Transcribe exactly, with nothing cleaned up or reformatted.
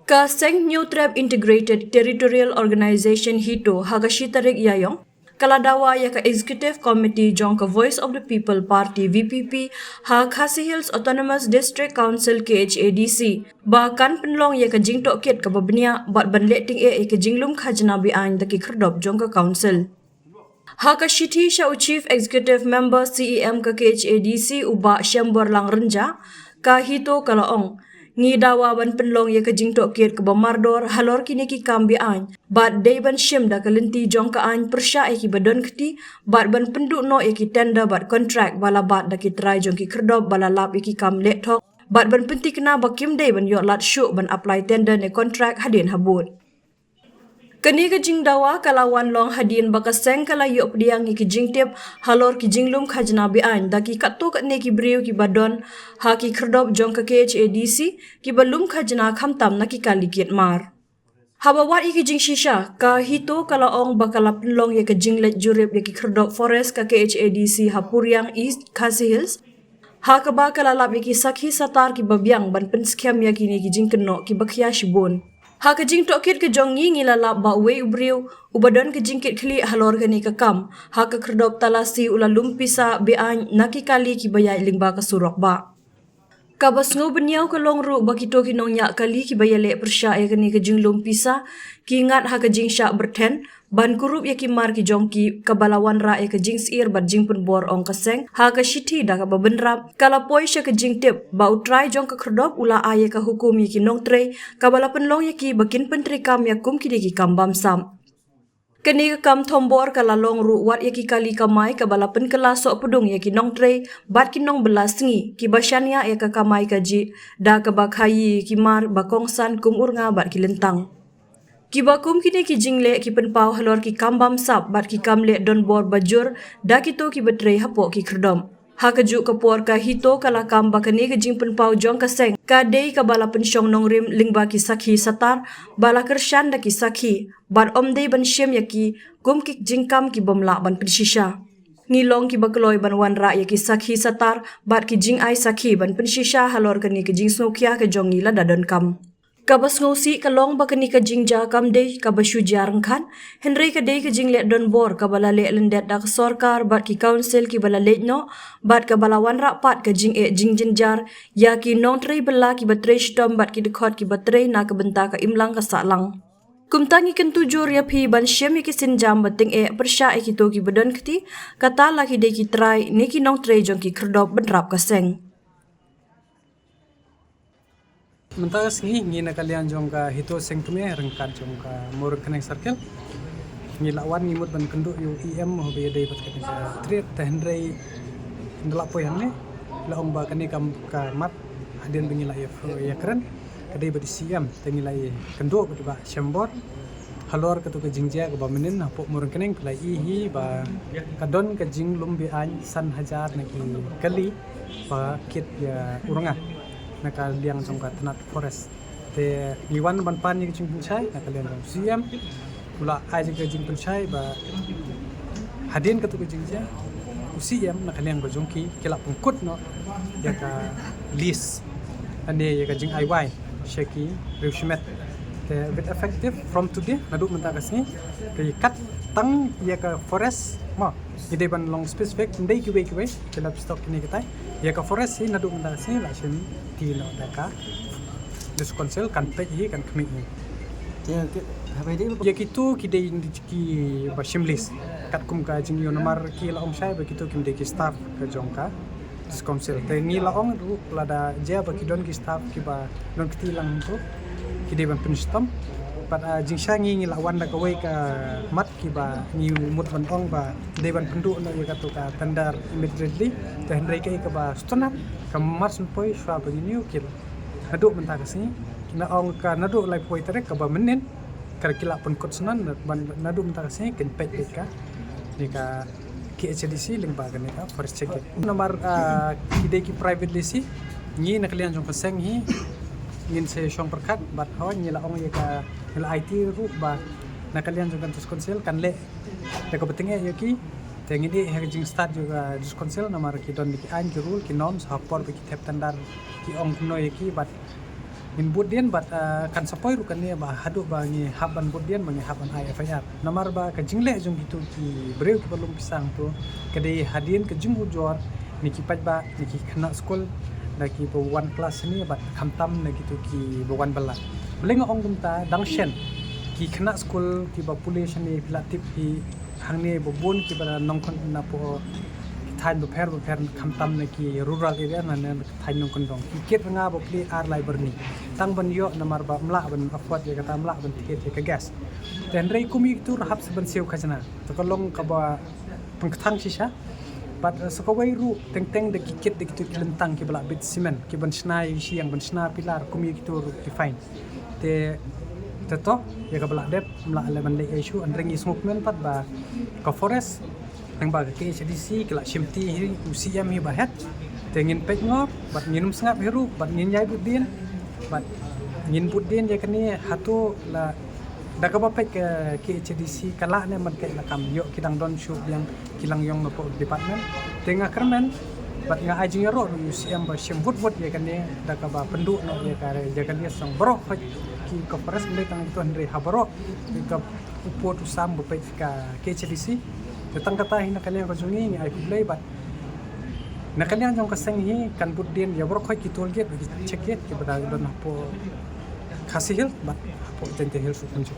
Ka Seng Hynñiewtrep Integrated Territorial Organization HITO ha ka shi tarik Ïaïong ka la dawa ïa ka Executive Committee jong ka Voice of the People Party, V P P, ha Khasi Hills Autonomous District Council, K H A D C, ba kan pynlong ïa ka jingtohkit kaba bniah bad ban leh tyngeh ïa ka jinglum khajna be-aiñ da ki khyrdop jong ka Council. Ha ka shithi sha u Chief Executive Member, C E M, ka K H A D C, u Bah Shemborlang Rynjah, ka HITO ka la ong, ngi dawa ban pynlong ïa ka jingtohkit kaba mardor halor kine ki kam be-aiñ bad dei ban shim da ka lynti jong ka aiñ pyrshah ïa kiba don kti bad ban pynduh noh ïa ki tender bad kontrak ba la bat da ki trai jong ki khyrdop ba la lap ïa ki kam leh thok bad ban pynthikna ba kim dei ban ïoh lad shuh ban apply tender ne kontrak hadien habud. Kane ka jingdawa ka la wan long hadien ba ka seng ka la ïoh pdiang ïa ki jingtip halor ki jinglum khajna be-aiñ da ki katto katne ki briew kiba don ha ki khyrdop jong ka K H A D C kiba lum khajna khamtam na ki kali kit mar. Haba wad ïa ki jingshisha, ka HITO ka la ong ba ka la pynlong ïa ka jingleit jurip ïa ki khyrdop forest ka K H A D C ha Puriang, East Khasi Hills, ha kaba ka la lap ïa ki sakhi satar kiba biang ban pynskhem ïa kine ki jingkynnoh kiba khia shibun. Ha ka jingtohkit ka jong ngi, ngi la lap ba uwei u briew uba don ka jingkit khlieh halor kane ka kam ha ka khyrdop Talasi u la lum pisa be-aiñ na ki kali kiba ïaid lyngba ka surok bah. Kaba sngewbynñiaw ka long ruh ba kito ki nongñiah kali kiba ïaleh pyrshah ïa kane ka jinglum pisa ki ngat ha ka jingshah byrthen ban kurup ïa ki mar ki jong ki, kaba la wanrah ïa ka jingsyier bad jingpynbor, ong ka seng ha ka shithi da kaba bynrap ka la poi sha ka jingtip ba u trai jong ka khyrdop u la ai ïa ka hukum ïa ki nongtrei kaba la pynlong ïa ki ba kin pyntreikam ïa kum kine ki kam bamsap. Kane ka kam thombor ka la long ruh wat ïa ki kali kamai kaba la pynkylla sohpdung ïa ki nongtrei bad ki nongbylla sngi kiba shaniah ïa ka kamai kajih da kaba khaïi ïa ki mar ba kongsan kum u rnga bad ki lyntang. Kiba kum kine ki jingleh ki pynpaw halor ki kam bamsap bad ki kam leh donbor ba jur da kito kiba trei hapoh ki khyrdop. Ha kajuh ka por, ka HITO ka la kam ba kane ka jingpynpaw jong ka seng ka dei kaba la pynshong nongrim lyngba ki sakhi satar ba la kyrshan da ki sakhi bad ym dei ban shim ïa ki kum ki jingkam ki bym lah ban pynshisha. Ngi long kiba kloi ban wanrah ïa ki sakhi satar bad ki jingai sakhi ban pynshisha halor kane ka jingsngewkhia ka jong ngi lada donkam. Kaba sngewsih ka long ba kane ka jingjia kam dei kaba shu jia ryngkat, hynrei ka dei ka jingleh donbor kaba la leh lyndet da ka sorkar bad ki council kiba la leit noh, bad kaba la wanrah pat ka jingeh jingjynjar ïa ki nongtrei bylla kiba trei shitom bad ki dkhot kiba trei na ka bynta ka imlang ka sahlang. Kumta ngi kyntu jur ïa phi ban shim ïa ki sienjam ba tyngeh pyrshah ïa kito kiba don kti, kata la ki dei ki trai ne ki nongtrei jong ki khyrdop bynrap ka seng. Mynta ka sngi ngi na ka liang jong ka HITO Seng Kmie ryngkat jong ka Mawryngkneng Circle. Ngi la wan, ngi mut ban kynduh ïa u E M haba ïadei bad kane ka trade, te hynrei ngi la poi hangne, la ong ba kane ka, ka mat hadien ba ngi la ïa, ïakren ka dei bad u C M, te ngi la ïakynduh bad u Bah Shembor halor kato ka jingjia kaba mynnin hapoh Mawryngkneng. Phi la ïohi hi ba ka don ka jinglum be-aiñ san hajar na ki kali ba kit ïa u rnga na ka liang jong ka tnat forest. Te ngi wan ban pan ïa ka jingpynshai na ka liang jong u C M. U la ai ïa ka jingpynshai ba hadien kato ka jingjia, u C M na ka liang ka jong ki, ki la pynkut noh ïa ka lease, lane ïa ka jingai wai sha ki riew shimet. Te with effective from today, naduh mynta ka sngi, te kat tang ïa ka forest, mo, ngi dei ban long specific, ym dei kiwei kiwei, ki la pynstoh kine kitai. Ïa ka forest hi naduh mynta ka sngi la shim ti noh da ka District Council, kan peit hi, kan khmih hi. Ïa, ki, haba dei ba ïa kito ki dei kiba shim lease katkum ka jingïoh, namar ki la ong shai ba kito kim dei ki staff ka jong ka District Council. Te ngi la ong ruh lada jia ba ki don ki staff kiba don kti lang to, ki dei ban pynshitom. Bad, ah, jingshai ngi, ngi la wan da kawei ka mat kiba ngi mut ban ong ba dei ban pynduh noh ïa kato ka tender immediately. Te hynrei kaei kaba sngewtynnat, ka mar shen poi shuwa ba ngi ñiew, ki la, naduh mynta ka sngi, ki la ong ka naduh laiphew tarik kaba mynnin, ka ki la pynkut shen, ban naduh mynta ka sngi kin peit beit ka, ne ka K H A D C lyngba kane ka forest check gate. Namar, ah, ki dei ki private lessee, ngi na ka liang jong ka seng hi ngin sa shong pyrkhat, bad hooid ngi la ong ïa ka, ngi la aiti ruh ba na ka liang jong ka District Council kan leh da kaba tyngeh ïa ki. Te ngin ïeh ha ka jingstad jong ka District Council, namar ki don ki aiñ, ki rule, ki norms ha por ba ki thep tender ki ong kumno ïa ki, bad Ngin bud dien bad, ah, kan sa poi ruh kane ba haduh ba ngi hap ban bud dien ba ngi hap ban ai F I R. Namar ba ka jingleh jong kito ki briew kiba lum pisa hangto ka dei hadien ka jingujor na ki paidbah, na ki khynnah skul, na kiba wan klas shane bad khamtam na kito kiba wan bylla. Balei nga ong kumta? Dang shen ki khynnah skul kiba pule shane, phi la tip hi, hangne ba bun kiba nongkyndong napoh ki thaiñ bapher bapher, khamtam na ki rural area, na ne thaiñ nongkyndong. Ki kit rnga ba plie ar lai byrni tang ban ïoh, namar ba ym lah ban afford ïa kata, ym lah ban thied ïa ka gas. Te hynrei kum ïa kito ruh hap sa ban siew khajna. Te ka long kaba pynkthang shisha. Bad, eh, sa kawei ruh teng teng da ki kit da kito ki lyntang kiba lah bit cement, ki ban shna ïa ki shiang, ban shna pilar, kum ïa kito ruh ki fine. Te, te to, ïa kaba lah dep, ym lah leh ban leh issue, hynrei ngi sngewkmen pat ba ka forest, tang ba ka K H A D C ki la shimti hi, u C M hi ba het. Te ngin peit ngor bad ngin ym sngap hi ruh bad ngin ïai bud dien bad ngin bud dien ïa kane. Hato la da kaba peit ka K H A D C ka lah ne man ka la kam ïoh, ki dang don shuh biang ki la ïong napoh department. Te nga kyrmen bad nga ai jingïaroh ruh ïa u C M ba shim bud bud ïa kane da kaba pynduh noh ïa ka, ïa ka list jong baroh khoit ki ka forest, ym dei tang ito hynrei ha baroh ïa ka u pud u sam ba peit ka K H A D C. Te tang kata hi na ka liang ka jong ngi, ngi ai khublei bad na ka liang jong ka seng hi kan bud dien ïa baroh khoit ki toll gate, ki check gate kiba da don hapoh Khasi Hills bad hapoh Jaintia Hills ruh kumjuh.